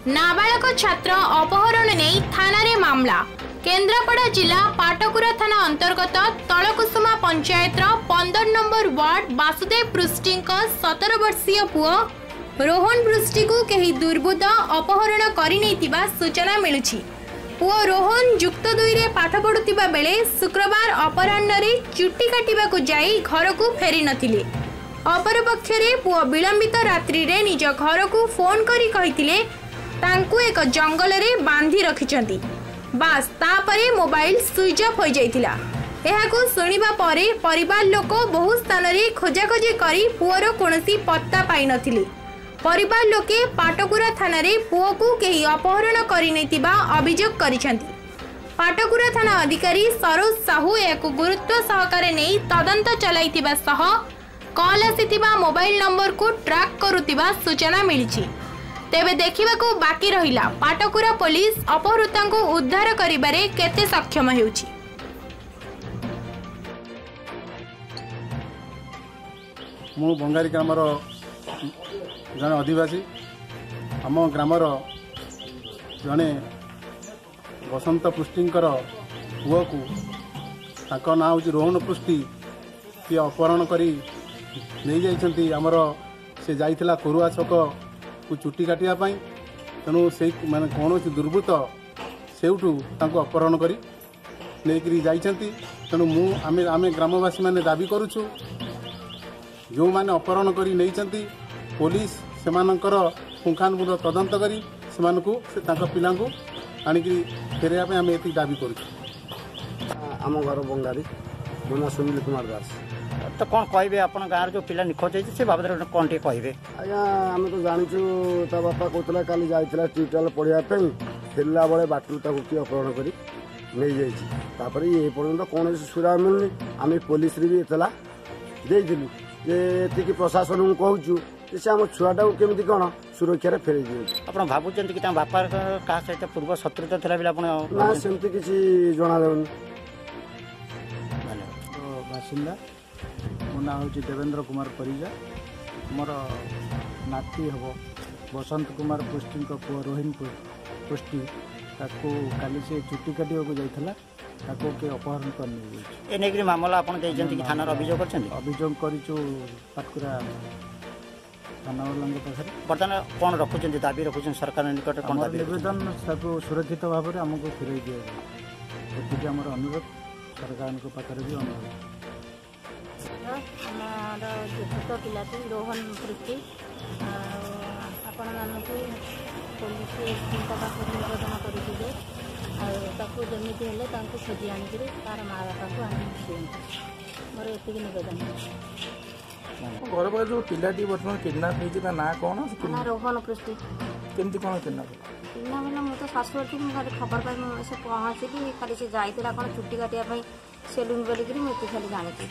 ନାବାଳକ ଛାତ୍ର ଅପହରଣ ନେଇ ଥାନାରେ ମାମଲା। କେନ୍ଦ୍ରାପଡ଼ା ଜିଲ୍ଲା ପାଟକୁରା ଥାନା ଅନ୍ତର୍ଗତ ତଳକୁସୁମା ପଞ୍ଚାୟତର 15 ନମ୍ବର ୱାର୍ଡ ବାସୁଦେବ ପୃଷ୍ଟିଙ୍କ 17 ବର୍ଷୀୟ ପୁଅ ରୋହନ ପୃଷ୍ଟିକୁ କେହି ଦୁର୍ବୃତ୍ତ ଅପହରଣ କରିନେଇଥିବା ସୂଚନା ମିଳୁଛି। ପୁଅ ରୋହନ ଯୁକ୍ତ 2ରେ ପାଠ ପଢୁଥିବା ବେଳେ ଶୁକ୍ରବାର ଅପରାହ୍ନରେ ଚୁଟି କାଟିବାକୁ ଯାଇ ଘରକୁ ଫେରିନଥିଲେ। ଅପରପକ୍ଷରେ ପୁଅ ବିଳମ୍ବିତ ରାତ୍ରିରେ ନିଜ ଘରକୁ ଫୋନ୍ କରି କହିଥିଲେ ତାଙ୍କୁ ଏକ ଜଙ୍ଗଲରେ ବାନ୍ଧି ରଖିଛନ୍ତି। ବାସ୍, ତାପରେ ମୋବାଇଲ ସୁଇଚ୍ ଅଫ୍ ହୋଇଯାଇଥିଲା। ଏହାକୁ ଶୁଣିବା ପରେ ପରିବାର ଲୋକ ବହୁ ସ୍ଥାନରେ ଖୋଜାଖୋଜି କରି ପୁଅର କୌଣସି ପତ୍ତା ପାଇନଥିଲେ। ପରିବାର ଲୋକେ ପାଟକୁରା ଥାନାରେ ପୁଅକୁ କେହି ଅପହରଣ କରିନେଇଥିବା ଅଭିଯୋଗ କରିଛନ୍ତି। ପାଟକୁରା ଥାନା ଅଧିକାରୀ ସରୋଜ ସାହୁ ଏହାକୁ ଗୁରୁତ୍ୱ ସହକାରେ ନେଇ ତଦନ୍ତ ଚଲାଇଥିବା ସହ କଲ୍ ଆସିଥିବା ମୋବାଇଲ ନମ୍ବରକୁ ଟ୍ରାକ୍ କରୁଥିବା ସୂଚନା ମିଳିଛି। ତେବେ ଦେଖିବାକୁ ବାକି ରହିଲା ପାଟକୁରା ପୋଲିସ ଅପହୃତାଙ୍କୁ ଉଦ୍ଧାର କରିବାରେ କେତେ ସକ୍ଷମ ହେଉଛି। ମୁଁ ବଙ୍ଗାରୀ ଗ୍ରାମର ଜଣେ ଅଧିବାସୀ। ଆମ ଗ୍ରାମର ଜଣେ ବସନ୍ତ ପୃଷ୍ଟିଙ୍କର ପୁଅକୁ, ତାଙ୍କ ନାଁ ହେଉଛି ରୋହନ ପୃଷ୍ଟି, କିଏ ଅପହରଣ କରି ନେଇଯାଇଛନ୍ତି। ଆମର ସେ ଯାଇଥିଲା କୋରୁଆ ଛକକୁ ଚୁଟି କାଟିବା ପାଇଁ। ତେଣୁ ସେଇ ମାନେ କୌଣସି ଦୁର୍ବୃତ୍ତ ସେଇଠୁ ତାଙ୍କୁ ଅପହରଣ କରି ନେଇକରି ଯାଇଛନ୍ତି। ତେଣୁ ମୁଁ ଆମେ ଗ୍ରାମବାସୀମାନେ ଦାବି କରୁଛୁ, ଯେଉଁମାନେ ଅପହରଣ କରି ନେଇଛନ୍ତି, ପୋଲିସ ସେମାନଙ୍କର ପୁଙ୍ଖାନୁପୁଙ୍ଖ ତଦନ୍ତ କରି ସେମାନଙ୍କୁ ସେ ତାଙ୍କ ପିଲାଙ୍କୁ ଆଣିକିରି ଫେରାଇବା ପାଇଁ ଆମେ ଏତିକି ଦାବି କରୁଛୁ। ଆମ ଘର ବଙ୍ଗାରୀ, ମୋ ନାଁ ସୁନୀଲ କୁମାର ଦାସ। ତ କ'ଣ କହିବେ, ଆପଣ ଗାଁର ଯେଉଁ ପିଲା ନିଖୋଜ ହେଇଛି ସେ ବାବଦରେ କ'ଣ ଟିକେ କହିବେ? ଆଜ୍ଞା, ଆମେ ତ ଜାଣିଛୁ, ତା ବାପା କହୁଥିଲା କାଲି ଯାଇଥିଲା ଟ୍ୟୁଟୋରିଆଲ ପଢ଼ିବା ପାଇଁ, ଫେରିଲା ବେଳେ ବାଟରୁ ତାକୁ କିଏ ଅପହରଣ କରି ନେଇଯାଇଛି। ତାପରେ ଏ ପର୍ଯ୍ୟନ୍ତ କୌଣସି ସୁରାଗ ମିଳୁନି। ଆମେ ପୋଲିସରେ ବି ଏତଲା ଦେଇଥିଲୁ ଯେ ଏତିକି ପ୍ରଶାସନକୁ କହୁଛୁ ଯେ ସେ ଆମ ଛୁଆଟାକୁ କେମିତି କ'ଣ ସୁରକ୍ଷାରେ ଫେରେଇ ଦିଅନ୍ତୁ। ଆପଣ ଭାବୁଛନ୍ତି କି ତାଙ୍କ ବାପାର କାହା ସହିତ ପୂର୍ବ ଶତ୍ରୁତା ଥିଲା ବୋଲି ଆପଣ? ନା, ସେମିତି କିଛି ଜଣାଯାଉନି। ବାସିନ୍ଦା, ମୋ ନାଁ ହେଉଛି ଦେବେନ୍ଦ୍ର କୁମାର ପରିଜା। ମୋର ନାତି ହେବ ବସନ୍ତ କୁମାର ପୃଷ୍ଟିଙ୍କ ପୁଅ ରୋହିଣ ପୃଷ୍ଟି, ତାକୁ କାଲି ସେ ଚୁଟି କାଟିବାକୁ ଯାଇଥିଲା, ତାକୁ କିଏ ଅପହରଣ କରି ନେଇଯାଇଛି। ଏ ନେଇକରି ମାମଲା ଆପଣ ଦେଇଛନ୍ତି କି ଥାନାରେ ଅଭିଯୋଗ କରିଛନ୍ତି? ଅଭିଯୋଗ କରିଛୁ ପାଟକୁରା ଥାନାବାଲାଙ୍କ ପାଖରେ। ବର୍ତ୍ତମାନ କ'ଣ ରଖୁଛନ୍ତି, ଦାବି ରଖୁଛନ୍ତି ସରକାରଙ୍କ ନିକଟରେ କ'ଣ ଦାବି? ନିବେଦନ, ତାକୁ ସୁରକ୍ଷିତ ଭାବରେ ଆମକୁ ଫେରାଇ ଦିଆଯାଉ, ଏତିକି ଆମର ଅନୁରୋଧ। ସରକାରଙ୍କ ପାଖରେ ବି ଅନୁରୋଧ। ଆମର ଛୋଟ ପିଲାଟି ରୋହନ ପୃଷ୍ଟି, ଆଉ ଆପଣମାନଙ୍କୁ ପୋଲିସ ଏସ୍ପିଙ୍କ ପାଖରେ ନିବେଦନ କରୁଛୁ ଯେ ଆଉ ତାକୁ ଯେମିତି ହେଲେ ତାଙ୍କୁ ଖୋଜି ଆଣିକରି ତାର ମା ବାପାକୁ ଆଣି ଦିଅନ୍ତୁ। ମୋର ଏତିକି ନିବେଦନ। ଘର ପାଖରେ ଯେଉଁ ପିଲାଟି ବର୍ତ୍ତମାନ କିଡନାପ୍ ହେଇଛି, ତା ନାଁ କ'ଣ? ନା, ରୋହନ ପୃଷ୍ଟି। କେମିତି କ'ଣ କିଡନାପ୍? କିଡନାପ୍ ହେଲା, ମୁଁ ତ ଶାଶୁଘର ଥିଲି, ମୁଁ ଖାଲି ଖବର ପାଇ ମୁଁ ସେ ପହଞ୍ଚିଲି। ଖାଲି ସେ ଯାଇଥିଲା କ'ଣ ଚୁଟି କାଟିବା ପାଇଁ ସେଲୁନ୍ ବୋଲିକିରି ମୁଁ ଏତିକି ଖାଲି ଜାଣିଛି।